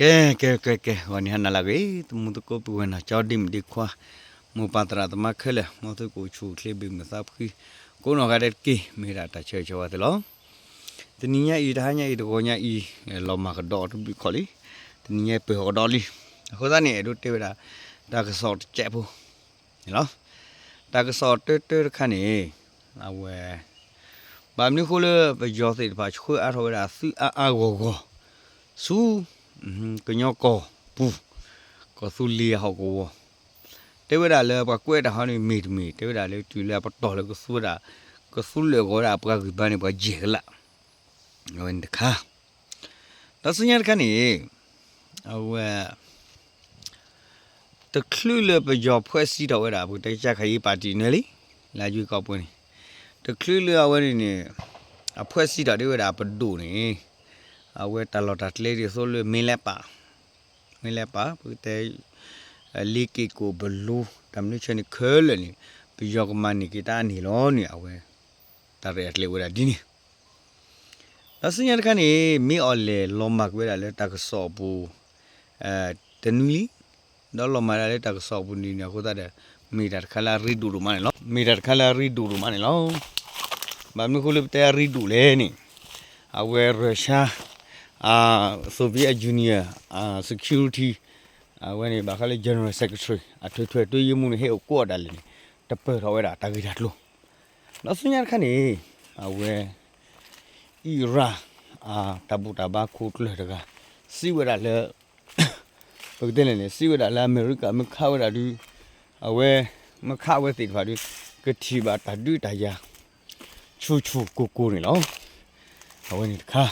ကဲ ကဲ ကဲ ကဲ ဂီၤနံၤဟါနၤလၢအဂ့ၤ သမူသကိးပုၢ်ဝဲၢ်နီၢ်ကၠီ ဒ့မုၣ်ဒ့ခွါ မိၢ်ပၢ်သရၣ်သမါခဲလၢာ် မ်သုကအိၣ်ဆူၣ်အိၣ်ချ့ ဘၣ်မုာ်သးဖှံ ကိးနီၢ်ဂၤဒဲးတက့ၢ်. မ့ၢ်ဒၣ်တၢ်ဆၢဂ့ၤဆၢဝါသုလီၤ. တနံၤညါအံၤ တဟါညါအံၤ တဂီၤညါအံၤ လီၤမၢ်ကဒီးတဘျုးခီၣ်လံ. တနံၤညါပၢၢ်ဟီၣ်ကဒီးလံ. အဃိသတးန့ၣ် အဲၣ်ဒိးတဲဝဲဒၣ် တၢ်ကစီၣ်တစဲးဖိန့ၣ်လီၤ. တၢ်ကစီၣ်တၢတၢတခါန့ၣ် အဝဲ ဘၣ်မနုၤဃိလၢပယီၤသ့ၣ်တဖၣ်ဆှၢအါထီၣ်ဝဲဒၣ်သုးအါအါဂီၢ်ဂီၢ် ဆူ ကညီကီၢ်ပူၤ ကီၢ်သူလ့ၤအဟီၣ်ကဝီၤ တဲဝဲဒၣ်လၢပှၤကွဲးတၢ်ဟီန့ၣ်မ့ၢ်တမ့ၢ် တဲဝဲဒၣ်လၢတုၤလၢအပတီၢ်လၢကသူဝဲဒၣ် ကသူလၢာ်ဂီၤဝဲဒၣ်ပှၤဂံၢ်ဘါန့ၣ် ပှၤယဲၢ်ကလး အဝဲန့ၣ်တခါ ဒီးဆူညါတခါန့ၣ် အဝဲ တချုးလၢပယီၤဖှဲးစံးထီၣ်ဝဲဒၣ် ပကတဲကၢ်ခါယံၤပၣ်တံၣ်နွဲလံ လၢအယွ့ကီးပှဲၤန့ၣ် တချုးလၢအဝဲန့ၣ်န့ၣ် အဖှဲးစံးထီၣ်ဒၣ်ဝဲဒၣ်ပဒိၣ်န့ၣ် အဝဲတၢ်လီၢ်တၢ်ကျဲဒ်သိးလၢမ့ၢ်လဲၤပာ် မ့ၢ်လဲၤပာ် ပကတဲ လ့က့ၣ်ကိၣ်ပလူ တၢ်မနုၤဆဲန့ၣ်ခဲလၢာ်န့ၣ် ပယီၤကမၤန့ၢ်က့ၤတၢ်အါန့ၢ်လီၤန့ၣ် အဝဲ တၢ်ရဲၣ်တၢ်ကျဲၤအိၣ်ဝဲဒၣ်ဒ်န့ၣ် ဒီးဆူညါတခါန့ၣ် မ့ၢ်အီၤလဲၣ်လီၤမၢ်ကွံာ်ဝဲဒၣ်လၢတၢ်ကစီၣ်အပူၤ တနွံလံ ဒီးလီၤမၢ်ဒၣ်လၢတၢ်ကစီၣ်အပူၤန့ၣ်န့ၣ် အဃိသတးဒီး မ့ၢ်တၢ်တခါလၢအရ့ဒိၣ်ဒိၣ်မးန့ၣ်လီၤ. မ့ၢ်တၢ်တခါလၢအရ့ဒိၣ်ဒိၣ်မးန့ၣ်လီၤ. ဘၣ်မနုၤဃိလၢပတဲအရ့ဒိၣ်လဲၣ်န့ၣ် အဝဲ Russia Soviet Union Security အဝဲန့ၣ် ဘၣ်ဃးလၢ General Secretary အထွဲထွဲတွဲယ့မူန့ၣ် ဟဲအိၣ်ကိးအီၤဒၣ်လဲာ်န့ၣ် တပၢၢ်ထီၣ်ဝဲဒၣ်တၢ်ဂ့ၢ်တၢ်ကျိၤ ဒီးဆူညါတခါန့ၣ် အဝဲ အံၣ်ရၣ် တၢ်ဘူၣ်တၢ်ဘါခိၣ်ကျၢၢ်တဂၤ စံးဝဲဒၣ်လၢ ပကတဲလဲၣ်န့ၣ် စံးဝဲဒၣ်လၢအမဲရကၤမ့ၢ်ခးဝဲဒၣ်ဒုး အဝဲ မ့ၢ်ခးဝဲသ့ၣ်တဖၣ်ဒုး ကထံၣ်ဘၣ်တၢ်ဒုးတၢ်ယၤ ဆူၣ်ဆူၣ်ကိၢ်ကိၢ်န့ၣ်လီၤ. အဝဲန့ၣ်တခါ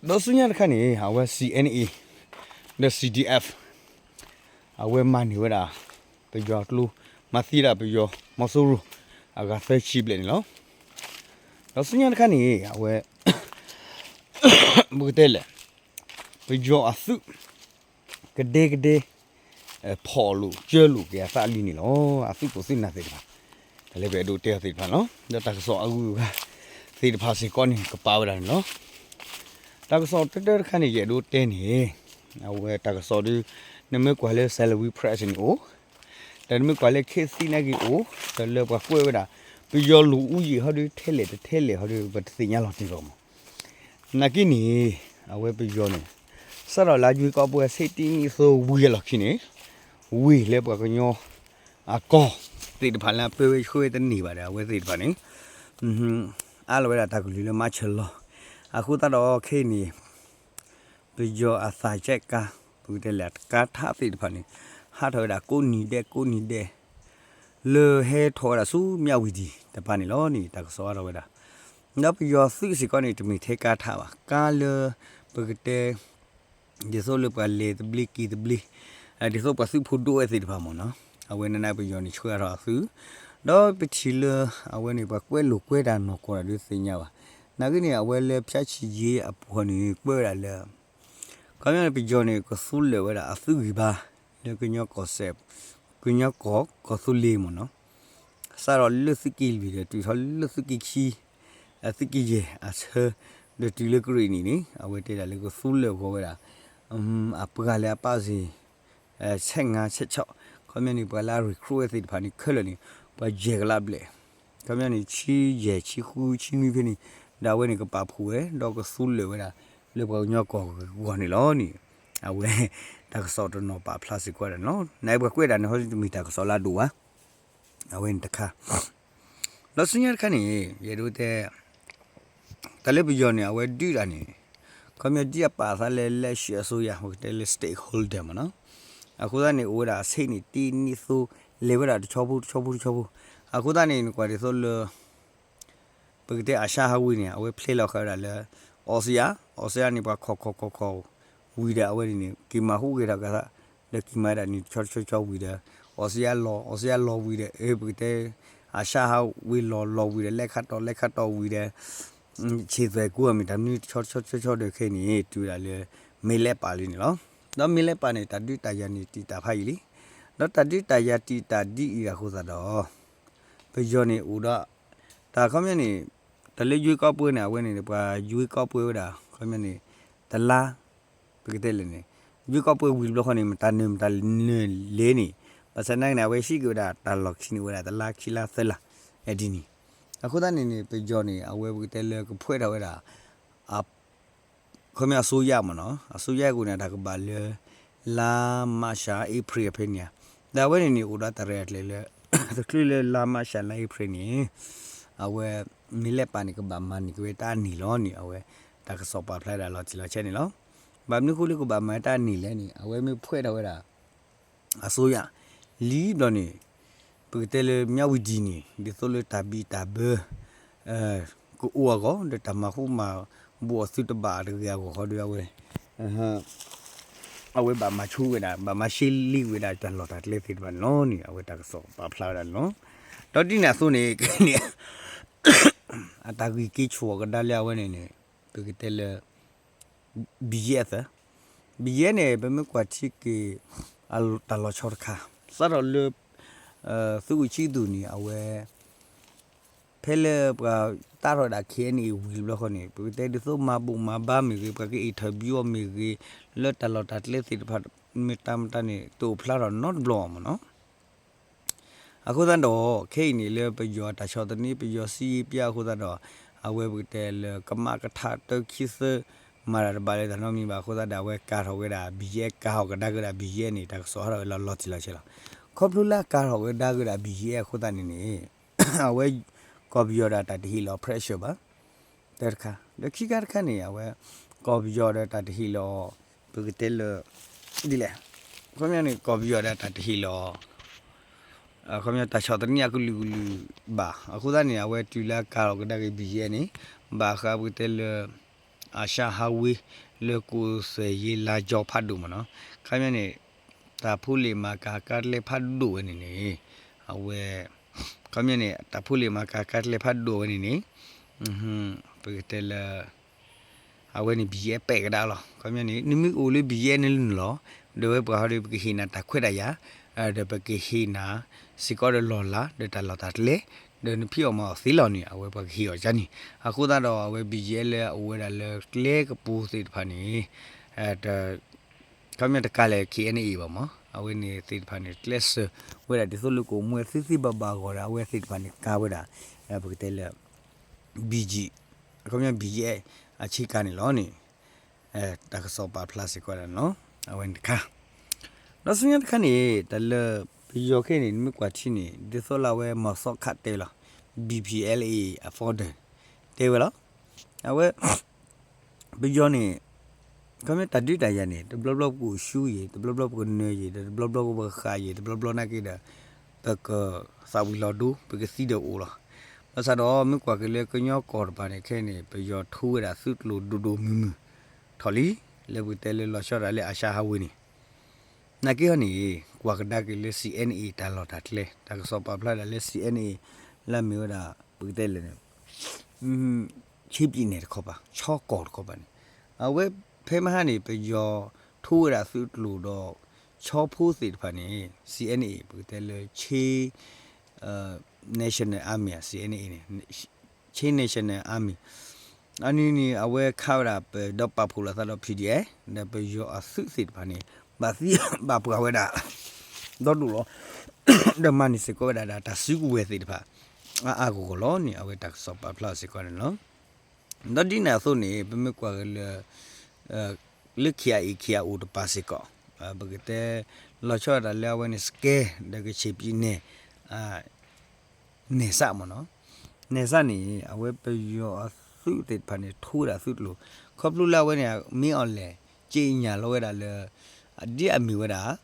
ဒီးဆူညါတခါန့ၣ် အဝဲ C N A ဒီး C D F အဝဲမၤန့ၢ်ဝဲဒၣ် ပယီၤကျိ မၤသံဒၣ်ပယီၤမီၤစိရိၤ အဂၤသၢဆံဘျဲၣ်န့ၣ်လီၤ. ဒီးဆူညါတခါန့ၣ် အဝဲ ပကတဲလဲၣ် ပယီၤအသုး ကဒဲကဒဲ ဖီၣ်လိာ်ကၢလိာ်က့ၤအသးလံန့ၣ်လီၤ. အသုးခိၣ်သုးနၢ်သ့ၣ်တဖၣ် တၢ်လၢပအဲၣ်ဒိးတဲအီၤသ့ၣ်တဖၣ်န့ၣ်လီၤ. ဒီးတၢ်ကစီၣ်အဂုၤအဂၤသ့ၣ်တဖၣ်စ့ၢ်ကီးန့ၣ် ကပာ်ဝဲဒၣ်န့ၣ်လီၤ. တၢ်ကစီၣ်တၢတၢတခါန့ၣ် ယအဲၣ်ဒိးတဲန့ၣ် အဝဲတၢ်ကစီၣ်ဒုး နမ့ၢ်ကွၢ်လၢ Salween Press န့ၣ်အိၣ် ဒီးနမ့ၢ်ကွၢ်လၢ ခေတ်သစ် န့ၣ်က့ၤအိၣ် ဒီးလၢပှၤကွဲးဝဲဒၣ် ပယီၤလူၤအူယံာ်ဟီဒုး ထဲလဲၣ်တထဲလဲၣ်ဟီဒုး ပတသ့ၣ်ညါလီၤတံၢ်လီၤမး နာ်က့န့ၣ် အဝဲပယီၤန့ၣ် စးထီၣ်လၢယွ့ကီးပှဲၤ ဆ့တံၢ်နံၣ်သိဝံၤအလီၢ်ခံန့ၣ် ဝံၤလၢပှၤကညီအကီၢ်သ့ၣ်တဖၣ်လၢအပၢဝဲဆှၢဝဲတန့ၢ်ဘၣ်ဒီး အဝဲသ့ၣ်တဖၣ်န့ၣ် အါလီၤဝဲဒၣ်တၢ်ကလုၢ်လၢမၤဆၢလီၤ. အဃိသတးဒီးခဲအံၤန့ၣ် ပယီၤအသးကဲကါ ပကတဲလဲၣ် ကါထးသ့ၣ်တဖၣ်န့ၣ် ဟးထီၣ်ဝဲဒၣ်ကိးနံၤဒဲးကိးနံၤဒဲး လၢဟဲထီၣ်ဝဲဒၣ်ဆူမၠးဝံၤဒံးတဖၣ်န့ၣ်လီၤန့ၣ် တၢ်ကစီၣ်အါထီၣ်ဝဲဒၣ် ဒီးပယီၤသုးစ့ၢ်ကီးန့ၣ် တမ့ၢ်ထဲကါထးဘၣ် ကါလၢ ပကတဲ ဒ်သိးလၢပှၤလဲၤသဘျ့က့ၤသဘျ့ ဒ်သိးပှၤသုးဖိဒိၣ်ဝဲသ့ၣ်တဖၣ်မ့ၢ်နီၤ အဝဲန့ၣ်န့ၣ်ပယီၤန့ၣ်ဆှၢအါထီၣ်အသုး ဒီးပထံၣ်လၢ အဝဲန့ၣ်ပှၤကွဲးလိာ်ကွဲးတၢ်နီၢ်ကီၢ်တၢ်ဒုးသ့ၣ်ညါဘၣ် နာ်က့န့ၣ် အဝဲလၢဖၠၣ်ဆံၣ်ယ့အပူၤန့ၣ် ကွဲးဝဲဒၣ်လၢ ခီပညီန့ၣ် ပယီၤန့ၣ် ကသူလၢာ်ဝဲဒၣ်အသုးဂံၢ်ဘါ လၢကညီကီၢ်စဲၣ် ကညီကီၢ် ကီၢ်သူလ့ၤမ့ၢ်နီၤ စးထီၣ်လၢသုးက့လွံၢ်ဒီး တုၤထီၣ်လၢသုးက့ခံ အသုးက့ယဲၢ်အဆၢ ဒီးတုၤလၢကရ့ၣ်နံၣ်န့ၣ် အဝဲတဲဒၣ်လၢကသူလၢာ်ဂီၤဝဲဒၣ် အပှၤလၢအပာ်စ့ၢ် ဆဲးငါဆဲးဆီၣ် ခီပညီန့ၣ် ပှၤလၢအ recruit ဝဲသ့ၣ်တဖၣ်န့ၣ် ခဲလၢာ်န့ၣ် ပှၤယဲၢ်ကလးဘျဲၣ် ခီပညီန့ၣ် ဆံယဲၢ် ဆံဃု ဆံနွံဖဲန့ၣ် ဒီးအဝဲန့ၣ်ကပာ်ဖှိၣ်ဝဲ ဒီးကသူလၢာ်ဝဲဒၣ် လၢပှၤကညီကီၢ်ဂီၢ်န့ၣ်လီၤန့ၣ် အဝဲ တၢ်ကစီၣ်တနီၤပာ်ဖျါစ့ၢ်ကီးဒၣ်န့ၣ်လီၤ. နပှၤကွဲးဒၣ်န့ၣ် ဟီတမ့ၢ်တၢ်ကစီၣ်လၢအဒိၣ်ဘၣ် အဝဲန့ၣ်တခါ ဒီးဆူညါတခါန့ၣ် ယအဲၣ်ဒိးတဲ တၢ်လၢပယီၤန့ၣ် အဝဲဒုးတၢ်န့ၣ် ခီပညီဒ်အပာ်အသးလၢ လက်ရှိအစိုးရ ပကတဲလၢ stakeholder မ့ၢ်နီၤ အဃိသတးန့ၣ် အိၣ်ဝဲဒၣ်အဆ့ၣ်န့ၣ် တံၢ်နံၣ်သိ လဲၤဝဲဒၣ်တဆီဖိတဆီဖိတဆီဖိ အဃိသတးန့ၣ် နကွၢ်ဒ်သိးလၢ ပကတဲအၤၡါဟးဝ့ၢ်န့ၣ် အဝဲဖျဲလီၤဃာ်ဝဲဒၣ်လၢ အီစံယါ အီစံယါန့ၣ် ပှၤခိးခိးခိးခိးဝံၤဒီး အဝဲန့ၣ်န့ၣ် က့ၤမၤဟူးဂဲၤထီၣ်ကသး ဒီးက့ၤမၤဒၣ်န့ၣ်တဆီတဆီဆီဝံၤဒီး အီစံယါလီၤ အီစံယါလီၤဝံၤဒီး အၢ ပကတဲ အၤၡါဟးဝ့ၢ်လီၤလီၤဝံၤဒီး လဲၤခါတီၢ် လဲၤခါတီၢ်ဝံၤဒီး ဆံးသွဲၣ်ကိးမ့ၢ်တၢ်မနုၤတဆီတဆီဆီဒီးခဲအံၤန့ၣ် တုၤဝဲဒၣ်လၢ မ့ၢ်လဲးပာ်လံန့ၣ်လီၤ. ဒီးမ့ၢ်လဲးပာ်န့ၣ် တၢ်ဒုးတၢ်ယၤန့ၣ်တံာ်တာ်ဖးယံာ်လံ. ဒီးတၢ်ဒုးတၢ်ယၤတံာ်တာ်ဒ်အံၤအဃိသတးဒီး ပယီၤန့ၣ်အိၣ်ဒီး တၢ်ခီပညီန့ၣ် တၢ်လၢယွ့ကီးပှဲၤန့ၣ် အဝဲန့ၣ် ပှၤယွ့ကီးပှဲၤဝဲဒၣ် ခီပညီန့ၣ် တလါ ပကတဲလဲၣ်န့ၣ် ရွေးကောက်ပွဲဝံၤတဘျီဃီန့ၣ် မတၤနၢၤမတၤနၢၤလဲၣ်န့ၣ် ဘၣ်ဆၣ်သနာ်က့န့ၣ် အဝဲဟံးက့ၤဝဲဒၣ်တၢ်လီၢ်ခံန့ၣ် အိၣ်ဝဲဒၣ်တလါခံလါသၢလါ ဒ်န့ၣ် အဃိသတးန့ၣ်န့ၣ် ပယီၤန့ၣ် အဝဲပကတဲလၢကဖှဲးထီၣ်ဝဲဒၣ် ခီပညီအစိုးရမ့ၢ်နီၤ အစိုးရအဂီၢ်န့ၣ် တၢ်ကဘၣ်လၢ လါမးရှး အ့ဖြ့ၣ်ဖဲန့ၣ်ဧါ ဒီးအဝဲန့ၣ်န့ၣ် အိၣ်ဒီးတၢ်ရဲၣ်တၢ်ကျဲၤလၢ တချုးလၢလါမးရှး လါအ့ဖြ့ၣ်န့ၣ် အဝဲ မ့ၢ်လဲၤပာ်န့ၣ် ကဘၣ်မၤန့ၢ်က့ၤဝဲတၢ်အနံၣ်လီၤန့ၣ် အဝဲ တၢ်ကစီၣ်ပာ်ဖျါဒၣ်လီၤတံၢ်လီၤဆဲးန့ၣ်လီၤ. ဘၣ်မနုၤအဃိလၢကဘၣ်မၤတၢ်အနံၣ်လဲၣ်န့ၣ် အဝဲမ့ၢ်ဖှဲးထီၣ်ဝဲဒၣ် အစိုးရ လံဘျီန့ၣ် ပကတဲလၢ မြဝတီ န့ၣ် ဒ်သိးလၢတၢ်ဘံၣ်တၢ်ဘၢ ကအိၣ်အဂီၢ် ဒီးတၢ်မၤဃူမၤဘူးအသုတဘၣ်တဂ့ၤအဂီၢ်ဃီဒီး အဝဲ အဝဲဘၣ်မၤဆိဝဲဒၣ် ဘၣ်မၤရှဲလံဝဲဒၣ်တၢ်လီၢ်တၢ်ကျဲသ့ၣ်တဖၣ်န့ၣ်လီၤန့ၣ် အဝဲတၢ်ကစီၣ်ပာ်ဖျါဝဲဒၣ်န့ၣ်လီၤ. ဒီးဒ်န့ၣ်အသိးန့ၣ် အတၢ်ဂ့ၢ်က့ၤဆူၣ်အီၤကဒါလၢအဝဲန့ၣ်န့ၣ် ပကတဲလၢ BGF သၢ BGF န့ၣ် ပမ့ၢ်ကွၢ်ထံက့ၤ တၢ်လီၤဆီတခါ စးထီၣ်လၢ သုးဝံၣ်ဆံးသူၣ်န့ၣ် အဝဲ ဖဲလၢပှၤတၢ်ထီၣ်ဝဲဒၣ် KNA ဝံၤတဘျီဃီန့ၣ် ပကတဲဒ်သိးမၤဘူၣ်မၤဘါမ့ၢ်ဂ့ၤ ပှၤက interview အီၤမ့ၢ်ဂ့ၤ လၢတၢ်လီၢ်တၢ်ကျဲသ့ၣ်တဖၣ် မ့ၢ်တၢ်မတၤန့ၣ် တအိၣ်ဖျါထီၣ်နီတဘျီဘၣ်မ့ၢ်နီၤ. အဃိသတးဒီး ခဲအံၤန့ၣ်လၢပယီၤတၢ်ဆီၣ်သနံး ပယီၤစံယ့ပျါအဃိသတးဒီး အဝဲပကတဲလၢကမၣ်ကထါတၢခံသၢ မၤတၢ်တဘၣ်လၢတၢ်နီတမံၤဘၣ်အဃိသတးဒီး အဝဲကၤထီၣ်ဝဲဒၣ် BGF ကၤထီၣ်ကဒါက့ၤဝဲဒၣ် BGF န့ၣ် တၢ်ကစီၣ်ဟးထီၣ်ဝဲလီၤလီၤတံၢ်လီၤဆဲးလီၤ. ခီဖျိလၢအကၤထီၣ်ဝဲဒၣ်က့ၤဝဲဒၣ် BGF အဃိသတးန့ၣ်န့ၣ် အဝဲ ကီၢ်ပယီၤဒီးတၢ်တဟ့ၣ်လီၤ pressure ဘၣ် တၢတခါ ဒီးခံခါတခါန့ၣ် အဝဲ ကီၢ်ပယီၤဒီးတၢ်တဟ့ၣ်လီၤ ပကတဲလၢ ဒ်လဲၣ် ခီပညီန့ၣ် ကီၢ်ပယီၤဒီးတၢ်တဟ့ၣ်လီၤ ခီပညီတၢ်ဆီၣ်သနံးအကလုာ်ကလုာ်ဘၣ် အဃိသတးန့ၣ် အဝဲတုၤလၢအကၤထီၣ်ကဒါက့ၤ BGF န့ၣ် ဘၣ်ဃးပကတဲလၢ အၤၡါဟးဝ့ လၢကိးသဲးယ့လါကၠီဖးဒိၣ်မ့ၢ်နီၤ ခီပညီန့ၣ် တၢ်ဖိလ့ၣ်မၤကၤကါကျဲဖးဒိၣ်ဝဲန့ၣ်န့ၣ် အဝဲ ခီပညီန့ၣ် တၢ်ဖိလ့ၣ်မၤကၤကါကျဲဖးဒိၣ်ဝဲန့ၣ်န့ၣ် ပကတဲလၢ အဝဲန့ၣ် BGF ပဲာ်ကဒါလီၤ. ခီပညီန့ၣ် နမ့ၢ်အိၣ်လၢ BGF န့ၣ်လီၤ ဒီးဝဲပှၤဟီဒီး ပကဟ့ၣ်နၤတၢ်ခွဲးတၢ်ယာ် ဒီးပကဟ့ၣ်နၤ စ့ၢ်ကီးဒီးလီၢ်လၤ ဒီးတၢ်လီၢ်တၢ်ကျဲ ဒီးနဖံးအီၣ်မၤအီၣ်သ့လီၤန့ၣ် အဝဲပှၤကဟ့ၣ်အီၤကန့ၣ် အဃိသတးဒီး အဝဲ BGF လၢအအိၣ်ဝဲဒၣ်လၢကျဲကပူၤသ့ၣ်တဖၣ်န့ၣ် ခီပညီတကးလဲၣ် KNA ဘၣ်မး အဝဲန့ၣ်သ့ၣ်တဖၣ်န့ၣ် ကျဲးစၢးဝဲဒၣ်ဒ်သိးလၢကအိၣ်မူဝဲသ့သ့ဘၣ်ဘၣ်အဂီၢ်ဒီး အဝဲသ့ၣ်တဖၣ်န့ၣ်ကၤဝဲဒၣ် ပကတဲလၢ BG ခီပညီ BGF အဆ့ကၤန့ၣ်လီၤန့ၣ် တၢ်ကစီၣ်ပာ်ဖျါစ့ၢ်ကီးဒၣ်န့ၣ်လီၤ. အဝဲန့ၣ်တခါ ဒီးဆူညါတခါန့ၣ် တၢ်လၢ ပယီၤခဲအံၤန့ၣ် နမ့ၢ်ကွၢ်ထံန့ၣ် ဒ်သိးလၢအဝဲမီၤသီခးတဲလီၤ BPLA အ founder တဲဝဲလီၤ. အဝဲ ပယီၤန့ၣ် ခီပညီတၢ်ဒုးတၢ်ယၤန့ၣ် တဘျီဘျီပကအိၣ်ဆူၣ်ယံၤ တဘျီဘျီပကနၢၤယံၤ ဒီးတဘျီဘျီပကဃၣ်ယံၤ တဘျီဘျီနာ်က့ဒီး ပကသးဝံၤလီၤဒိ ပကသံဒီးအိၣ်လီၤ. ဘၣ်ဆၣ်ဒီးမ့ၢ်ကွၢ်က့ၤလၢ ကညီကီၢ်တပၤန့ၣ် ခဲအံၤန့ၣ် ပယီၤထိဝဲဒၣ်သုးကျိၤဒိၣ်ဒိၣ်မုၢ်မုၢ် ထီၣ်လံ လၢပကတဲလၢလီၤဆီဒၣ်တၢ်လၢအၤၡါဟးဝ့န့ၣ် နာ်က့ဟီန့ၣ် ကွၢ်ကဒါက့ၤလၢ CNA တၢ်လီၢ်တၢ်ကျဲ တၢ်ကစီၣ်ပာ်ဖျါဒၣ်လၢ CNA လၢအမ့ၢ်ဝဲဒၣ် ပကတဲလဲၣ်န့ၣ် ဆ့ပံနဲၣ်တခီပၤ ဆီကီၢ်တခီပၤန့ၣ် အဝဲဖဲမဟါန့ၣ် ပယီၤထိဝဲဒၣ်သုးကျိၤဒီး ဆီဖိသ့ၣ်တဖၣ်န့ၣ် CNA ပကတဲလၢ Chin National Army ဧါ CNA န့ၣ် Chin National Army အနံၤန့ၣ် အဝဲခးဝဲဒၣ်ပဒီးပာ်ဖှိၣ်လိာ်သးဒီး PDF ဒီးပယီၤအသုးသ့ၣ်တဖၣ်န့ၣ် ဘၣ်သံဘၣ်ပှၢ်ဝဲဒၣ် ဒီဒူၣ်လီၤ ဒီးမၤန့ၢ်စ့ၢ်ကီးဝဲဒၣ်ဒီးတၢ်စုကဝဲၤသ့ၣ်တဖၣ် အါအါဂီၢ်ဂီၢ်လီၤန့ၣ် အဝဲတၢ်ကစီၣ်ပာ်ဖျါစ့ၢ်ကီးန့ၣ်လီၤ. ဒီးဒ်န့ၣ်အသိးန့ၣ် ပမ့ၢ်ကွၢ်က့ၤလၢ လၢ KIA KIO တပၤစ့ၢ်ကီး ပကတဲ လီၤဆီဒၣ်တၢ်လၢအဝဲန့ၣ် စကဲ ဒီးကဆ့ၣ်ပံနဲၣ် နဲၣ်စးမ့ၢ်နီၤ နဲၣ်စးန့ၣ် အဝဲပယီၤအသုးသ့ၣ်တဖၣ်န့ၣ် ထိဝဲဒၣ်သုးကျိၤ ခီဖျိလၢအဝဲန့ၣ် မ့ၢ်အီၤလဲၣ် က့ညၣ်လီၤဝဲဒၣ်လၢ ဒ်အမ့ၢ်ဝဲဒၣ်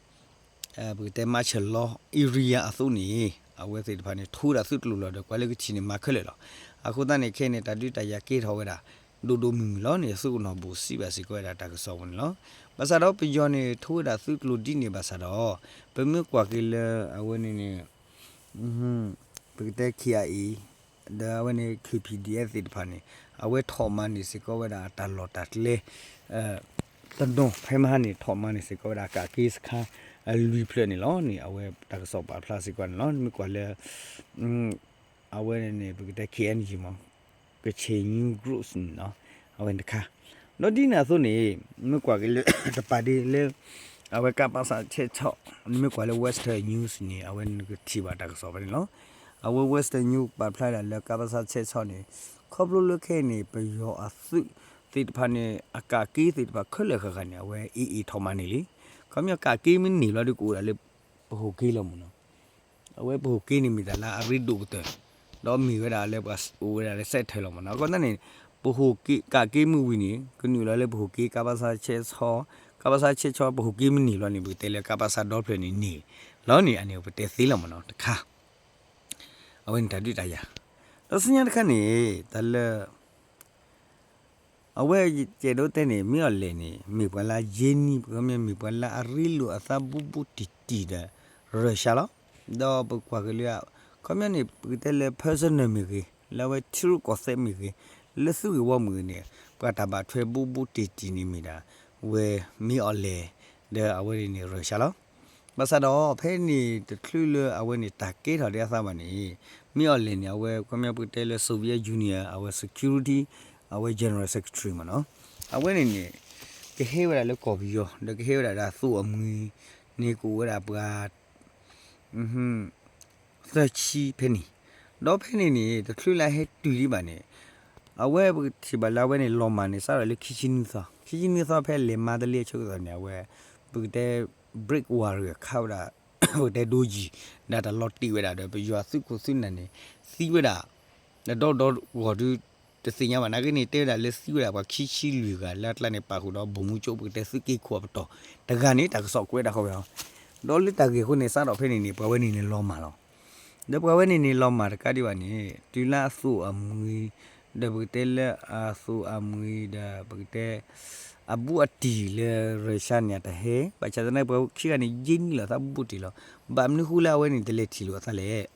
ပကတဲမၤဆၢၣ်လီၤ area အသိးန့ၣ် အဝဲသ့ၣ်တဖၣ်န့ၣ် ထိဝဲဒၣ်သုးကျိၤလီၤဒီး ကွၢ်လၢကထံၣ်န့ၣ် မၤခဲလၢာ်လီၤ. အဃိသတးန့ၣ် ခဲအံၤန့ၣ် တၢ်ဒုးတၢ်ယၤကဲထီၣ်ဝဲဒၣ် ဒိၣ်ဒိၣ်မုၢ်မုၢ်လီၤန့ၣ် သုးကနီၢ်ဘူးစံးဘၣ်စ့ၢ်ကီးဝဲဒၣ်တၢ်ကစီၣ်ပူၤန့ၣ်လီၤ. ဘၣ်ဆၣ်ဒီးပယီၤန့ၣ် ထိဝဲဒၣ်သုးကျိၤဒ်န့ၣ်ဘၣ်ဆၣ်ဒီး ပမ့ၢ်ကွၢ်က့ၤလၢအဝဲန့ၣ်န့ၣ် ပကတဲ KIA ဒီးအဝဲန့ၣ် KPDF သ့ၣ်တဖၣ်န့ၣ် အဝဲထီၣ်မၤန့ၢ်စ့ၢ်ကီးဝဲဒၣ်အတၢ်လီၢ်တၢ်ကျဲ တနီၤဖဲမဟါန့ၣ် ထီၣ်မၤန့ၢ်စ့ၢ်ကီးဝဲဒၣ်ကးက့စခါ လွံၢ်ဖျၢၣ်န့ၣ်လီၤန့ၣ် အဝဲတၢ်ကစီၣ်ပာ်ဖျါစ့ၢ်ကီးန့ၣ်လီၤ. မ့ၢ်ကွၢ်လၢ အဝဲန့ၣ်န့ၣ် ပကတဲ KNG မ့ၢ် ကချင် New Groups န့ၣ်လီၤ. အဝဲန့ၣ်တခါ ဒီးဒ်န့ၣ်အသိးန့ၣ် မ့ၢ်ကွၢ်က့ၤလၢ တပာ်ဒ်လၢ အဝဲကပစ ဆဲးဆီၣ် နမ့ၢ်ကွၢ်လၢ Western News န့ၣ် အဝဲနကထံၣ်ဘၣ်တၢ်ကစီၣ်ဖဲန့ၣ်လီၤ. အဝဲ Western News ပာ်ဖျါဒၣ်လၢကပစ ဆဲးဆီၣ်န့ၣ် ခီဖျိလၢခဲအံၤန့ၣ် ပယီၤအသုးသ့ၣ်တဖၣ်န့ၣ် အကးက့သ့ၣ်တဖၣ်ခဲလၢာ်ဃၣ်ဃၣ်န့ၣ် အဝဲအ့ၣ်အ့ၣ်ထီၣ်မၤန့ၢ်လံ. ခီပညီကးက့မ့ၢ်န့ၢ်ဘျီဒီးကအိၣ်ဒၣ်လၢ ပဟိၣ်က့လီၤမ့ၢ်နီၤ. အဝဲပဟိၣ်က့န့ၣ်မ့ၢ်တၢ်လၢအရ့ဒိၣ်ကတၢၢ်, ဒီးမ့ၢ်ဝဲဒၣ်လၢပှၤအိၣ်ဝဲဒၣ်လၢစဲးထဲးလီၤမ့ၢ်နီၤ. အဃိသတးန့ၣ် ပဟိၣ်က့ ကးက့မ့ၢ်ဝံၤန့ၣ် ကနုာ်လီၤလၢပဟိၣ်က့ ကပစ ဆဲးဆီၣ်, ကပစ ဆဲးဆီၣ် ပဟိၣ်က့မ့ၢ်န့ၢ်ဘျီန့ၣ် ပကတဲလၢကပစ ဒီဖျၢၣ်န့ၣ်န့ၢ်လီၤန့ၣ် အန့ၣ်ပတဲသ့လီၤမ့ၢ်နီၤ တခါ အဝဲန့ၣ်တၢ်ဒုးတၢ်ယၤ, ဒီးဆူညါတခါန့ၣ် တၢ်လၢ အဝဲယအဲၣ်ဒိးတဲန့ၣ် မ့ၢ်အီၣ်လဲၣ်န့ၣ် မ့ၢ်ပှၤလၢအယ့နံၤ ပကမ့ၢ်မ့ၢ်ပှၤလၢအရ့လိာ်အသးဘူးဘူးတံၢ်တံၢ်ဒီး Russia လီၤ. ဒီးပကွၢ်က့ၤလၢ ခီပညီန့ၣ် ပကတဲလၢ personal မ့ၢ်ဂ့ၤ, လၢအဝဲထံရူၢ်ကီၢ်သဲးမ့ၢ်ဂ့ၤ, လၢသုးဂ့ၢ်ဝီမ့ၢ်ဂ့ၤန့ၣ် ပှၤတၢ်ဘၣ်ထွဲဘူးဘူးတံၢ်တံၢ်န့ၣ်မ့ၢ်ဒၣ် ဝဲမ့ၢ်အီၣ်လဲၣ် ဒီးအဝဲန့ၣ်န့ၣ် Russia လီၤ. ဘၣ်ဆၣ်ဒီး ဖဲန့ၣ်တချုးလၢအဝဲန့ၣ် တၢ်ကဲထီၣ်ဒ်အသးဘၣ်န့ၣ် မ့ၢ်အီၣ်လဲၣ်န့ၣ် အဝဲ ခီပညီပကတဲလၢ Soviet Union အဝဲ security အဝဲ general secretary မ့ၢ်နီၤ. အဝဲန့ၣ်န့ၣ် ကဟဲဝဲဒၣ်လၢကီၢ်ပယီၤ ဒီးကဟဲဝဲဒၣ်လၢအသိၣ်အမှံၤန့ၣ်ကအိၣ်ဝဲဒၣ်ပှၤ သၢဆံဖဲန့ၣ်, ဒီးဖဲန့ၣ်န့ၣ် တချုးလၢအဟဲတုၤဒံးဘၣ်န့ၣ် အဝဲပကထံၣ်ဘၣ်လၢအဝဲန့ၣ် လီၤမၢ်န့ၣ် စးထီၣ်လၢခံဆံနွံသီ, ခံဆံနွံသီဖဲလဲၤမၤတလ့အဆိကတၢၢ်န့ၣ် အဝဲ ပကတဲ break warrior ခးဝဲဒၣ် ပကတဲဒိကံၢ် ဒီးတၢ်လီၤတံၢ်ဝဲဒၣ်ဒီး ပယီၤသုးခိၣ်သုးနၢ်န့ၣ် သံဝဲဒၣ် ဒီဒီဂီၢ်ဒု တသ့ၣ်ညါဘၣ် နာ်က့န့ၣ် တဲဝဲဒၣ်လၢသံဝဲဒၣ်ပှၤခံဆံလွံၢ်ဂၤ လၢအကျါန့ၣ် ပာ်ဃုာ်ဒီး ဗိုလ်မှူးချုပ် ပကတဲသုးက့ခိၣ်အပတီၢ်တဂၤန့ၣ် တၢ်ကစီၣ်ကွဲးဒၣ်ဃီဝဲလီၤ. ဒီးလၢတၢ်ဂ့ၢ်အဃိန့ၣ် စးထီၣ်ဖဲန့ၣ်န့ၣ် ပှၤဝဲန့ၣ်န့ၣ်လီၤမၢ်လီၤ. ဒီးပှၤဝဲန့ၣ်န့ၣ်လီၤမၢ်တကးဒံးဘၣ်န့ၣ် တုၤလၢအသိၣ်အမှံၤ ဒီးပကတဲလၢအသိၣ်အမှံၤဒီး ပကတဲ အဘူးအတံၢ်လၢ Russia န့ၣ် အတဟဲ ဘၣ်ဆၣ်သနာ်က့ ပှၤခံဂၤန့ၣ် ယ့နံၤလီၤသးဘူးဘူးတံၢ်လီၤ. ဘၣ်မနုၤဃိလၢအဝဲန့ၣ် တလဲၤထံၣ်လိာ်အသးလဲၣ်.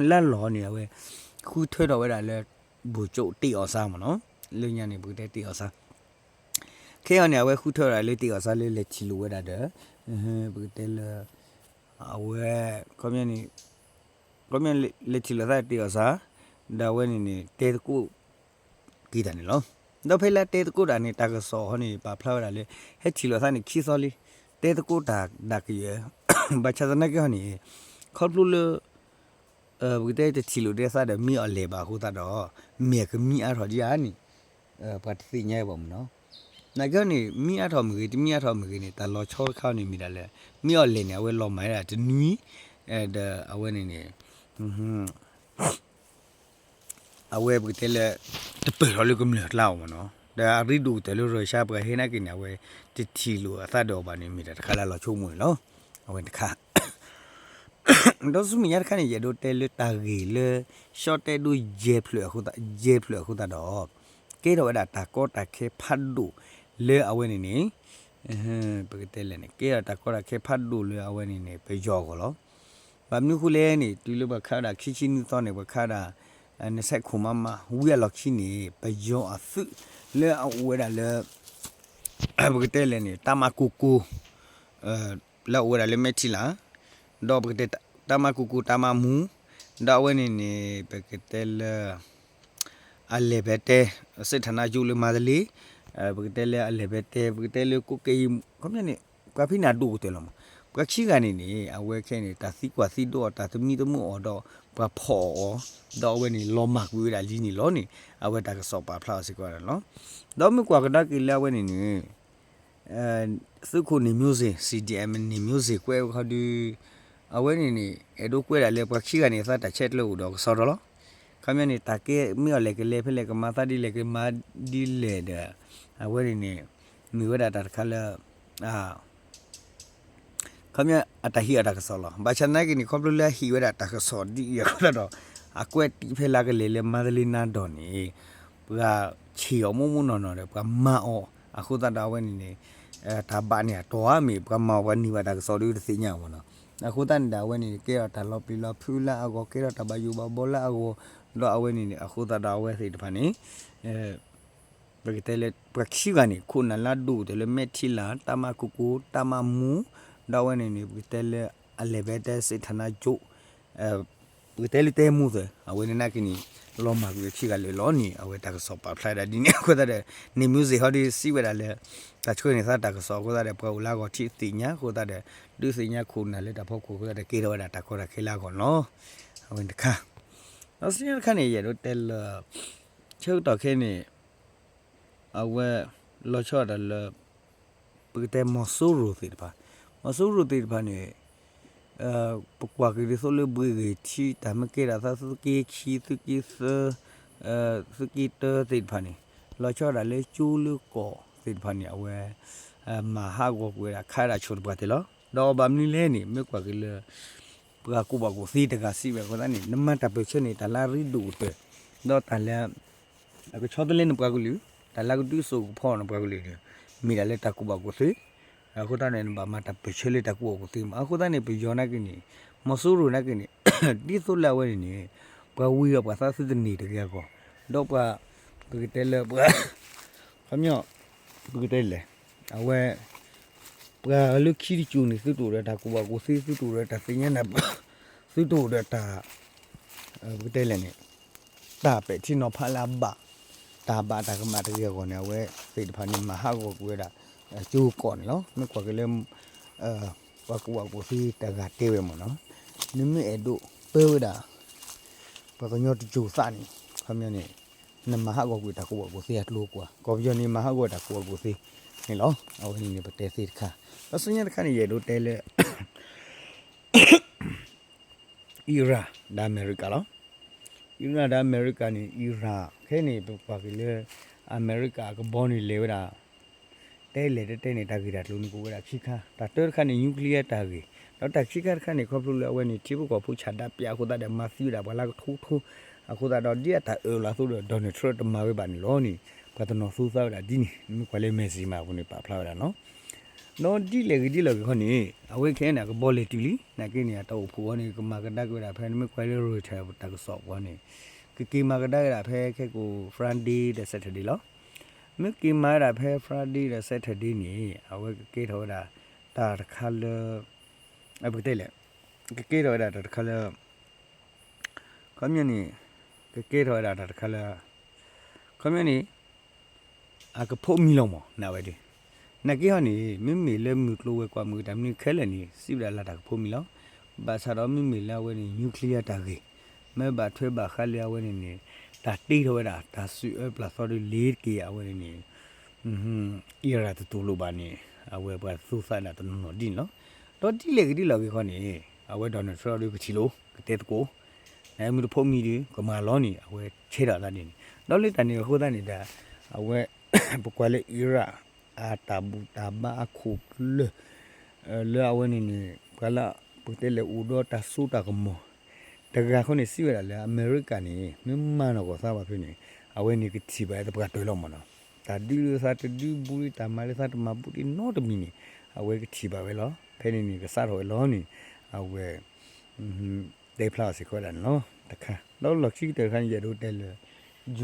လၢအလီၢ်န့ၣ် အဝဲ ဃုထၢထီၣ်ဝဲဒၣ်လၢ ဗိုလ်ချုပ် တင်အောင်ဇေယျ မ့ၢ်နီၤ, လၢညါန့ၣ် ပကတဲ တင်အောင်ဇေယျ ခဲအံၤန့ၣ် အဝဲဃုထၢဝဲဒၣ်လၢ တင်အောင်ဇေယျ လၢလဲၤထံၣ်လိာ်ဝဲဒၣ်ဒီး ပကတဲလၢ အဝဲ ခီပညီန့ၣ် ခီပညီလဲၤထံၣ်လိာ်သး တင်အောင်ဇေယျ ဒီးအဝဲန့ၣ်န့ၣ် တဲသကိးက့ၤတၢ်န့ၣ်လီၤ. ဒီးဖဲလၢတဲသကိးတၢ်န့ၣ် တၢ်ကစီၣ်ဟီန့ၣ် ပာ်ဖျါဝဲဒၣ်လၢ ဟဲထံၣ်လိာ်သးန့ၣ် ခံသီလံ, တဲသကိးတၢ်ဒၣ်ကယဲၢ် ဘၣ်ဆၣ်သနာ်က့ဟီန့ၣ် ခီဖျိလၢ ပကတဲတထံၣ်လိာ်ဒံးအသးဒီး မ့ၢ်အီၣ်လဲၣ်ဘၣ်အဃိသတးဒီး မ့ၢ်အကမံအါထီၣ်ဒံးဧါန့ၣ် ပှၤတသ့ၣ်ညါဘၣ်မ့ၢ်နီၤ. နာ်က့န့ၣ် မံအါထီၣ်မ့ၢ်ဂ့ၤ တမံအါထီၣ်မ့ၢ်ဂ့ၤန့ၣ် တၢ်လီၤဆီတခါန့ၣ်မ့ၢ်ဒၣ်လၢ မ့ၢ်အီၣ်လဲၣ်န့ၣ် အဝဲလီၤမၢ်ဒၣ်တနွံ ဒီးအဝဲန့ၣ်န့ၣ် အဝဲပကတဲလၢ တပၢၢ်ထီၣ်လၢကမျၢၢ်အကျါအီၤမ့ၢ်နီၤ. ဒီးအရ့ဒိၣ်ကတၢၢ်လၢ Russia ပှၤဟဲနာ်က့န့ၣ် အဝဲတထံၣ်လိာ်အသးဒီးအီၤဘၣ်န့ၣ် မ့ၢ်တၢ်တခါလၢအလီၤဆိကမိၣ်န့ၣ်လီၤ. အဝဲတခါ ဒီးဆူမဲာ်ညါတခါန့ၣ် ယအဲၣ်ဒိးတဲလၢတၢ်ဂ့ၢ်လၢ ရှီတဲဒိယဲၢ်ဖျၢၣ်အဃိသတး ယဲၢ်ဖျၢၣ်အဃိသတးဒီး ကဲထီၣ်ဝဲဒၣ်တၢ်ကီတၢ်ခဲဖးဒိၣ်လၢအဝဲန့ၣ်န့ၣ် ပကတဲလဲၣ်န့ၣ် ကဲထီၣ်တၢ်ကီတၢ်ခဲဖးဒိၣ်လၢအဝဲန့ၣ်န့ၣ် ပယီၤအဂီၢ်လီၤ. ဘၣ်မနုၤဃိလဲၣ်န့ၣ် တုၤလၢပှၤခးဝဲဒၣ်ခံဆံနွံသီန့ၣ် ပှၤခးဝဲဒၣ် နဆဲးခိၣ်မးမး ဝံၤအလီၢ်ခံန့ၣ် ပယီၤအသုးလၢအအိၣ်ဝဲဒၣ်လၢ ပကတဲလဲၣ်န့ၣ် တၢ်မၤကူၣ်ကိၢ် လၢအအိၣ်ဝဲဒၣ်လၢမဲထံလၢ် ဒီးပကတဲ တၢ်မၤကူၣ်ကိၢ် တၢ်မၤမူ ဒီးအဝဲန့ၣ်န့ၣ် ပကတဲလၢ အလဲၤပဲတဲ စစ်ဌာနချုပ်လၢမန္တလေး ပကတဲလၢအလဲၤပဲတဲ ပကတဲလၢကိးကဲအံၤ ခီပညီန့ၣ် ပှၤဖဲန့ၣ်အဒိၣ်ကတၢၢ်လီၤမး. ပှၤခံဂၤန့ၣ်န့ၣ် အဝဲခဲအံၤန့ၣ် တၢ်သံကွၢ်သံဒိးအီၤ တၢ်သမံသမိးအီၤဒီး ပှၤဖီၣ်အီၤအီၤ ဒီးအဝဲန့ၣ် လီၤမၢ်ကွံာ်ဝဲဒၣ်လံန့ၣ်လီၤန့ၣ် အဝဲတၢ်ကစီၣ်ပာ်ဖျါအီၤစ့ၢ်ကီးန့ၣ်လီၤ. ဒီးမ့ၢ်ကွၢ်ကဒါက့ၤလၢအဝဲန့ၣ်န့ၣ် သုးခိၣ်န့ၣ် မျိုးစေ့ CDM န့ၣ် မျိုးစေ့ ကွဲးဝဲခီဒု အဝဲန့ၣ်န့ၣ် အဲၣ်ဒိးကွဲးဒၣ်လၢပှၤခံဂၤန့ၣ် အသးတၢ်ဆဲးကျၢအိၣ်ဒီးကစီဒီလီၤ. ခီပညီန့ၣ် တၢ်ကဲမ့ၢ်အီၤလဲၣ်ကလဲၤဖဲလဲၣ် ကမၤသးဒ်လဲၣ်ကမၤဒ်လဲၣ်ဒီး အဝဲန့ၣ်န့ၣ် မ့ၢ်ဝဲဒၣ်တၢ်တခါလၢ ခီပညီအတၢ်ဟ့ၣ်အီၤတၢ်ကစီၣ်လီၤ. ဘၣ်ဆၣ်သနာ်က့န့ၣ် ခီဖျိလၢအဟ့ၣ်ဝဲဒၣ်တၢ်ကစီၣ်ဒ်အံၤအဃိသတးဒီး အကွဲးတံၢ်ဖဲလၢကလဲၤလၢမန္တလေးနန်းတော်န့ၣ် ပှၤဆံးအီၤမိၢ်မိၢ်နီၢ်နီၢ်ဒီး ပှၤမၤအီၤအဃိသတးဒီးအဝဲန့ၣ်န့ၣ် တၢ်ဘၣ်န့ၣ်အတီၤဧါ မ့ၢ်ပှၤမၤအီၤပှၤန့ၢ်ဘၣ်တၢ်ကစီၣ်ဒီးတသ့ၣ်ညါအီၤမ့ၢ်နီၤ. အဃိသတးန့ၣ်ဒီး အဝဲန့ၣ် ကဲထီၣ်တၢ်လီၤပျံၤလီၤဖုးလၢအဂီၢ် ကဲထီၣ်တၢ်ဘၣ်ယိၣ်ဘၣ်ဘီလၢအဂီၢ် ဒီးအဝဲန့ၣ်န့ၣ် အဃိသတးဒီးအဝဲသ့ၣ်တဖၣ်န့ၣ် ပကတဲလၢ ပှၤခံဂၤန့ၣ် ခိၣ်နၢ်လၢအဒိၣ်ကတၢၢ်လၢမဲထံလၢ် တၢ်မၤကူၣ်ကိၢ် တၢ်မၤမူ ဒီးအဝဲန့ၣ်န့ၣ် ပကတဲလၢ အလဲၤပဲတဲ စစ်ဌာနချုပ် ပကတဲလၢတဲမူသၢ အဝဲန့ၣ်နာ်က့န့ၣ် လီၤမၢ်ကွံာ်ခံဂၤလၢာ်လီၤန့ၣ် အဝဲတၢ်ကစီၣ်ပာ်ဖျါဝဲဒၣ်ဒ်န့ၣ် အဃိသတးဒီး န့ၣ် music ဟီဒီးစံးဝဲဒၣ်လၢ တၢ်ဆှၢန့ၢ်သးတၢ်ကစီၣ်အဃိသတးဒီး ပှၤအိၣ်လၢအဂီၢ်ထံးသ့ၣ်ညါအဃိသတးဒီး ဒုးသ့ၣ်ညါခိၣ်နၢ်လၢတၢ်ဖီခိၣ်အဃိသတးဒီး ကဲထီၣ်ဝဲဒၣ်တၢ်ကီတၢ်ခဲလၢအဂီၢ်န့ၣ်လီၤ. အဝဲန့ၣ်တခါ ဒီးဆူညါတခါန့ၣ် ယအဲၣ်ဒိးတဲလၢ ဆၢကတီၢ်ခဲအံၤန့ၣ် အဝဲ လီၤဆီဒၣ်တၢ်လၢ ပကတဲမီၤစိရိၤသ့ၣ်တဖၣ်, မီၤစိရိၤသ့ၣ်တဖၣ်န့ၣ် ပကွၢ်က့ၤဒ်သိးလၢဘှံးဂ့ၤထံး တၢ်မ့ၢ်ကဲဒၣ်သးသုးက့ခံ သုးက့သၢ သုးက့တၢသ့ၣ်တဖၣ်န့ၣ် လီၤဆီဒၣ်တၢ်လၢကၠိလၢကီၢ်သ့ၣ်တဖၣ်န့ၣ် အဝဲ မၤဟးဂီၤကွံာ်ဝဲဒၣ်ခးဒၣ်ဆိၣ်တပှၢ်တ့ၢ်လီၤ. ဒီးဘၣ်မနုၤလဲၣ်န့ၣ် မ့ၢ်ကွၢ်က့ၤလၢ ပှၤကူၣ်ဘၣ်ကူၣ်သ့တဂၤစံးဝဲအဃိသတးန့ၣ် နမၤတၢ်ပၢၢ်ဆၢန့ၣ် တၢ်လၢအရ့ဒိၣ်ကတၢၢ် ဒီးတၢ်လၢ အကဆီတလဲနပှၤကလုာ်, တၢ်လၢကဒုးစိာ်ကဖီနပှၤကလုာ်န့ၣ် မ့ၢ်ဒၣ်လၢတၢ်ကူၣ်ဘၣ်ကူၣ်သ့, အဃိသတးန့ၣ် နဘၣ်မၤတၢ်ပၢၢ်ဆၢလၢတၢ်ကူၣ်ဘၣ်ကူၣ်သ့မး. အဃိသတးန့ၣ် ပယီၤနာ်က့န့ၣ် မီၤစိရိၤနာ်က့န့ၣ် ဒ်သိးလၢအဝဲန့ၣ်န့ၣ် ပှၤဝံၤဒီးပှၤသးသုတန့ၢ်တဂ့ၤအဂီၢ်, ဒီးပှၤ ပကတဲလၢပှၤ ခီပညီ ပကတဲလဲၣ် အဝဲ ပှၤလၢခံတစိၤန့ၣ် သုတအိၣ်ဒီးတၢ်ကူၣ်ဘၣ်ကူၣ်သ့ သုတအိၣ်ဒီးတၢ်သ့ၣ်ညါနၢ်ပၢၢ် သုတအိၣ်ဒီးတၢ် ပကတဲလဲၣ်န့ၣ် တၢ်ပဲာ်ထံနီၤဖးလၢအဘၣ် တၢ်ဘၣ်တၢ်ကမၣ်တဂ့ၤအဂီၢ်န့ၣ် အဝဲသ့ၣ်တဖၣ်န့ၣ် မၤဟးဂီၤကွံာ်ဝဲဒၣ် ကၠိကီၢ်န့ၣ်လီၤ. မ့ၢ်ကွၢ်က့ၤလၢ ပှၤကူၣ်ဘၣ်ကူၣ်သ့တဂၤတဲဝဲမ့ၢ်နီၤ, နမ့ၢ်အဲၣ်ဒိးပၢဝဲဒၣ် ပှၤကညီတစိၤသးန့ၣ် ခီပညီန့ၣ် နမၤဟးဂီၤကွံာ်တၢ်ကူၣ်ဘၣ်ကူၣ်သ့အကျိၤအကွာ်, ကီၢ်ပယီၤန့ၣ် မၤဟးဂီၤတၢ်ကူၣ်ဘၣ်ကူၣ်သ့န့ၣ်လီၤ. အဝဲန့ၣ်န့ၣ် ပတဲသ့တခါ, ဒီးဆူညါတခါန့ၣ် ယအဲၣ်ဒိးတဲလၢ အံရၣ်ဒီးအမဲရကၤလီၤ. အံရၣ်ဒီးအမဲရကၤန့ၣ် အံရၣ်ခဲအံၤန့ၣ် ပကွၢ်က့ၤလၢ အမဲရကၤအကဘီန့ၣ်လဲၤဝဲဒၣ် တဲလဲၣ်တဲတဲန့ၣ် တၢ်ဂ့ၢ်တၢ်ကျိၤန့ၣ် ကအိၣ်ဝဲဒၣ်ခံခါ, တၢ်တၢတခါန့ၣ် nuclear တၢ်ဂ့ၢ်, ဒီးတၢ်ခံခါတခါန့ၣ် ခီဖျိလၢအဝဲန့ၣ် ထံဖိကီၢ်ဖိဆန္ဒပြအဃိသတးဒီး မၤသံဝဲဒၣ်ပှၤလၢကထိထိ အဃိသတးဒီး ဒ်အတၢ်အၢၣ်လီၤအသိးဒီး Donald Trump တမၤဝဲဘၣ်န့ၣ်လီၤန့ၣ် ပှၤတနီၤသူသးဝဲဒၣ်ဒ်န့ၣ် မ့ၢ်ကွၢ်လၢ message မးအပူၤန့ၣ် ပာ်ဖျါဝဲဒၣ်နီၤ. ဒီးဒ်လဲၣ်ဂ့ၤဒ်လဲၣ်ဂ့ၤခီန့ၣ် အဝဲခဲအံၤန့ၣ် အကဘီလဲၤတုၤလံ နာ်က့န့ၣ် အတၢ်အိၣ်ဖှိၣ်အီၤန့ၣ် ကမၤကဒါက့ၤဝဲဒၣ်ဖဲ နမ့ၢ်ကွၢ်လၢ Reuters တၢ်ကစီၣ်ပူၤန့ၣ် ကက့ၤမၤကဒါက့ၤဒၣ်ဖဲခဲကိာ် Friday ဒီး Saturday လီၤ. မ့ၢ်က့ၤမၤဝဲဒၣ်ဖဲ Friday ဒီး Saturday န့ၣ် အဝဲကကဲထီၣ်ဝဲဒၣ် တၢ်တခါလၢ အပကတဲလဲၣ် ကကဲထီၣ်ဝဲဒၣ်တၢ်တခါလၢ ခီပညီန့ၣ် ကကဲထီၣ်ဝဲဒၣ်တၢ်တခါလၢ ခီပညီန့ၣ် အကဖိးမံလီၤမး နဝဲဒၣ်. နာ်က့ဟီန့ၣ် မ့မ့ၢ်လၢမုၢ်ကျိၤဝဲၤကွာ်မုၢ်တၢ်မနုၤခဲလၢာ်န့ၣ် စံးဝဲဒၣ်လၢတၢ်ကဖိးမံလီၤ. ဘၣ်ဆၣ်ဒီးမ့မ့ၢ်လၢအဝဲန့ၣ် nuclear တၢ်ဂ့ၢ် မ့ၢ်ဘၣ်ထွဲဘၣ်ဃးလၢအဝဲန့ၣ်န့ၣ် တၢ်တ့ထီၣ်ဝဲဒၣ် တၢ်စုအၢပျၢ်သီဒီးလ့ၤတက့ၢ် အဝဲန့ၣ်န့ၣ် အံရၣ်တတူၢ်လိာ်ဘၣ်န့ၣ် အဝဲပှၤသူသးဒၣ်တနီၤနီၤဒ်န့ၣ်လီၤ. ဒီးဒ်လဲၣ်ဂ့ၤဒ်လဲၣ်ဂ့ၤခီန့ၣ် အဝဲ Donald Trump ဒီးကထံၣ်လိာ် ကတဲသကိး နမ့ၢ်တဖိးမံဒီး ကမၤလီၤန့ၣ် အဝဲဆဲးထီၣ်သးဒ်န့ၣ် ဒီးလၢတၢ်န့ၣ်အဃိသတးန့ၣ်ဒီး အဝဲ ပကွၢ်လၢအံရၣ် အတၢ်ဘူၣ်တၢ်ဘါအခိၣ်ကျၢၢ် လၢအဝဲန့ၣ်န့ၣ် ပှၤလၢ ပကတဲလဲၣ်အိၣ်ဒီးတၢ်စိတၢ်ကမီၤ တဂၤဃီန့ၣ် စံးဝဲဒၣ်လၢအမဲရကၤန့ၣ် မ့ၢ်မၤနီၢ်ကီၢ်သးဘၣ်ဖဲန့ၣ် အဝဲန့ၣ်ကထံၣ်ဘၣ်သပှၢ်တၢၢ်လီၤမ့ၢ်နီၤ. တၢ်ဒုးလၢသးတဒုးဘူးလံ တၢ်မၤလၢသးတမၤဘူးလံနီတမံၤန့ၣ် အဝဲကထံၣ်ဘၣ်ဝဲလီၤ. ဖဲန့ၣ်န့ၣ် ကစးထီၣ်ဝဲလီၤန့ၣ် အဝဲ တဲဖျါအီၤစ့ၢ်ကီးဝဲဒၣ်န့ၣ်လီၤ. တခါ ဒီးလီၢ်ခံကတၢၢ်တခါန့ၣ် ယအဲၣ်ဒိးတဲလၢ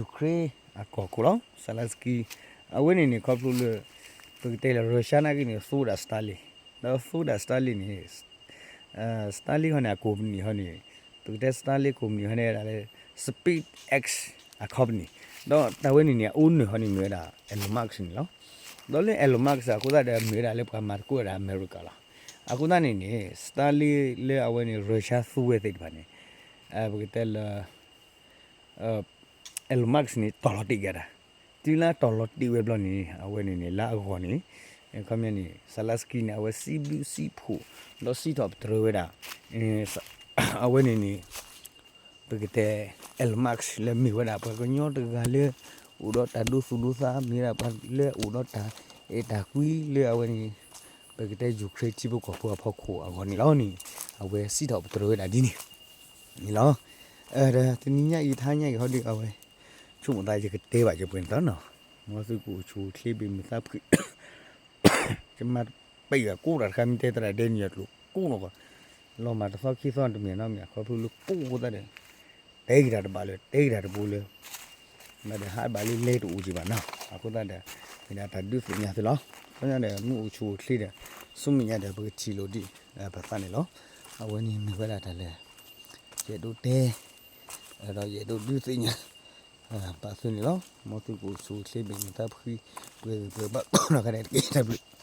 Ukraine အကီၢ်ခိၣ်လီၤ Zelenskyy အဝဲန့ၣ်န့ၣ် ခီဖျိလၢ ပကတဲလၢ Russia နာ်က့န့ၣ် သူဝဲဒၣ် Stalin ဒီးသူဝဲဒၣ် Stalin န့ၣ် Stalin ဟီန့ၣ် အ company ဟီန့ၣ် ပကတဲ Stalin company ဟီန့ၣ်ဝဲဒၣ်လၢ SpaceX အ company ဒီးတၢ်ဝဲန့ၣ်န့ၣ် အ owner ဟီန့ၣ်မ့ၢ်ဝဲဒၣ် Elon Musk န့ၣ်လီၤ. ဒီးလၢ Elon Musk အဃိသတးဒီးမ့ၢ်ဝဲဒၣ်လၢပှၤမၤသကိးဝဲဒၣ်အမဲရကၤလီၤ. အဃိသတးန့ၣ်န့ၣ် Stalin လၢအဝဲန့ၣ် Russia သူဝဲသ့ၣ်တဖၣ်န့ၣ် ပကတဲလၢ Elon Musk န့ၣ် တီၢ်လီၤတ့ၢ်က့ၤတၢ်, တုၤလၢတီၢ်လီၤတ့ၢ်ဝဲဘျီန့ၣ် အဝဲန့ၣ်န့ၣ် လၢအဂီၢ်န့ၣ် ခီပညီန့ၣ် Zelenskyy န့ၣ် အဝဲစံးဘျုးစံးဖှိၣ် ဒီးစံးထီၣ်ပတြၢၤဝဲဒၣ် အဝဲန့ၣ်န့ၣ် ပကတဲ Elon Musk လၢမ့ၢ်ဝဲဒၣ်ပှၤကညီတဂၤလၢ အိၣ်ဒီးတၢ်ဒိသူၣ်ဒိသး မ့ၢ်ဝဲဒၣ်ပှၤလၢအိၣ်ဒီးတၢ်အဲၣ်တၢ်ကွံလၢအဝဲန့ၣ် ပကတဲ Ukraine ထံဖိကီၢ်ဖိအဖီခိၣ်အဂီၢ်န့ၣ်လီၤန့ၣ် အဝဲစံးထီၣ်ပတြၢၤဝဲဒၣ်ဒ်န့ၣ် န့ၣ်လီၤ. ဒီးတနံၤညါအံၤ တဟါညါအံၤဟီဒီး အဝဲ ဆိကမိၣ်သးယကတဲဘၣ်ယပှဲၤန့ၣ်တနီၤ, မ်သုကအိၣ်ဆူၣ်အိၣ်ချ့ဘၣ်မုာ်သးဖှံ ယမၤပၢၢ်ယၤကိးတၢ်တခါ မ့ၢ်တဲသရၣ်ဒဲနံၣ်အကျိာ်ကိးနီၢ်ကီၢ်, လီၤမၢ်တသီခံသီတမ့ၢ်နီတမံၤ ခီဖျိလၢကိးအဃိသတးဒီး တဲက့ၤတၢ်တဘၣ်လၢၤ တဲက့ၤတၢ်တဘိလၢၤ မ့ၢ်ဒီးဟးဘၣ်လၢလဲတအိၣ်က့ၤဘၣ်နီၤ, အဃိသတးဒီး မ့ၢ်ဒၣ်တၢ်ဒုးသ့ၣ်ညါသုလီၤ. ခီပညီဒီး မ့ၢ်အိၣ်ဆူၣ်အိၣ်ချ့ဒီး ဆူမဲာ်ညါဒီး ပကထံၣ်လိာ်ဒံး ပသးန့ၣ်လီၤ. အဝဲန့ၣ်မ့ၢ်ဝဲဒၣ်တၢ်လၢ ယအဲၣ်ဒိးတဲ, ဒီးယအဲၣ်ဒိးဒုးသ့ၣ်ညါ ပာ်သုန့ၣ်လီၤ. မ်သုကအိၣ်ဆူၣ်အိၣ်ချ့ ဘၣ်မုာ်သးဖှံ, ပှဲၤဂ့ၤပှဲၤဘၣ်နီၢ်ဂၤဒဲးတက့ၢ်. တၢ်ဘျုး.